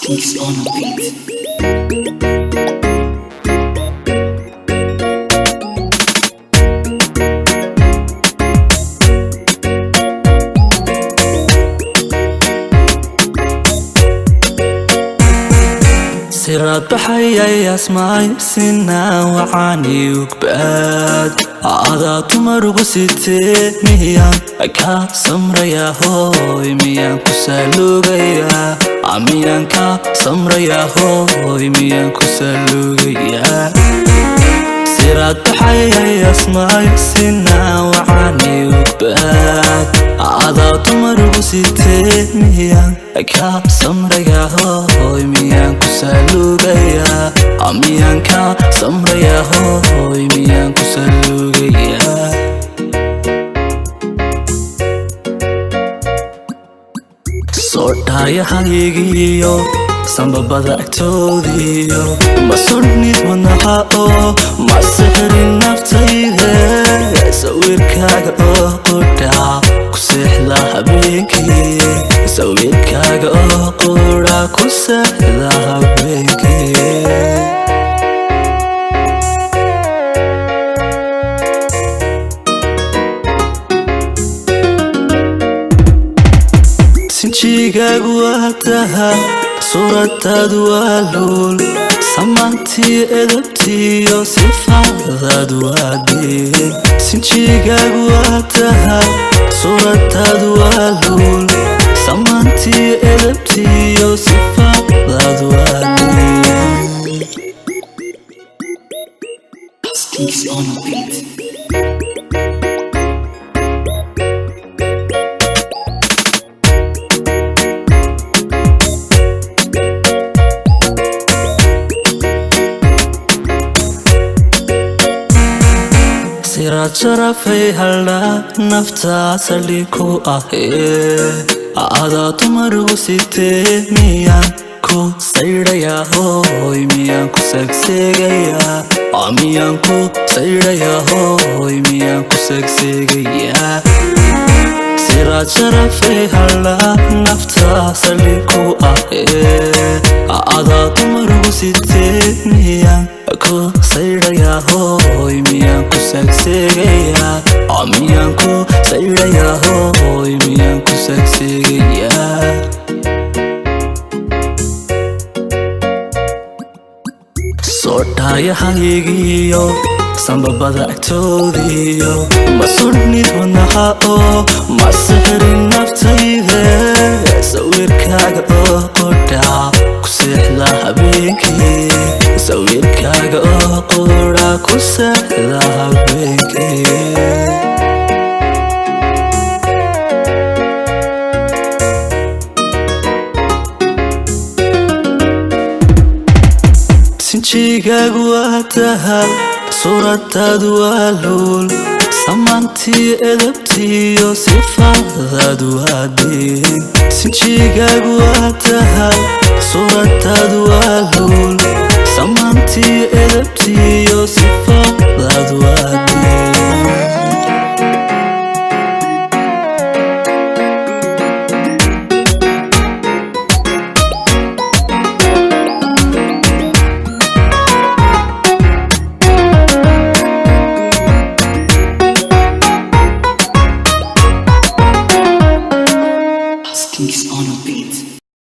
Sticks on a beat. Siraad baxayay asmaay sinaa wacaani ugbaad adaa dumarugu sitee miyaan ka samrayaa hooy miyaan ku saaluugayaa miyaan ka samrayaa hooy miyaan ku saaluugayaa. Siraad baxayay asmaay sinaa wacaani ugbaad adaa dumarugu sitee miyaan ka samrayaa hooy miyaan ku saaluugayaa miyaan ka samrayaa hooy miyaan ku saaluugayaa. Soodhaayahaygiyo sambabada agtoodiyo ma surnid wadnaha oo ma sixrin naftayde sawirkaaga oo qudha ku seexda habeenkii sawirkaaga oo qudha ku seexda habeenkii. Sinjigaagu waa dahab, suuradaadu waa luul, samaantii edabtiyo sifaadaadu waa diin. Sinjigaagu waa dahab, suuradaadu waa luul, samaantii edabtiyo sifaadaadu waa diin. Sticks on a beat. Siraad sharafay haldha naftaa saldhig ku ahee adaa dumarugu sitee miyaan ku saydhayaa hooy miyaan ku segseegayaa miyaan ku saydhayaa hooy miyaan ku segseegayaa. Siraad sharafay haldha naftaa saldhig ku ahee adaa dumarugu sitee miyaan ku saydhayaa hooy miyaan ku segseegayaa miyaan ku saydhayaa hooy miyaan ku segseegayaa. Soodhaayahaygiyo sambabada agtoodiyo ma surnid wadnaha oo ma sixrin naftayde sawirkaaga oo qudha ku seexda habeenkii sawirkaaga oo qudha ku seexda habeenkii. Sinjigaagu waa dahab, suuradaadu waa luul, samaantii edabtiyo sifaadaadu waa diin. Sinjigaagu waa dahab, suuradaadu waa luul, samaantii edabtiyo sifaadaadu waa diin. Sticks on a beat.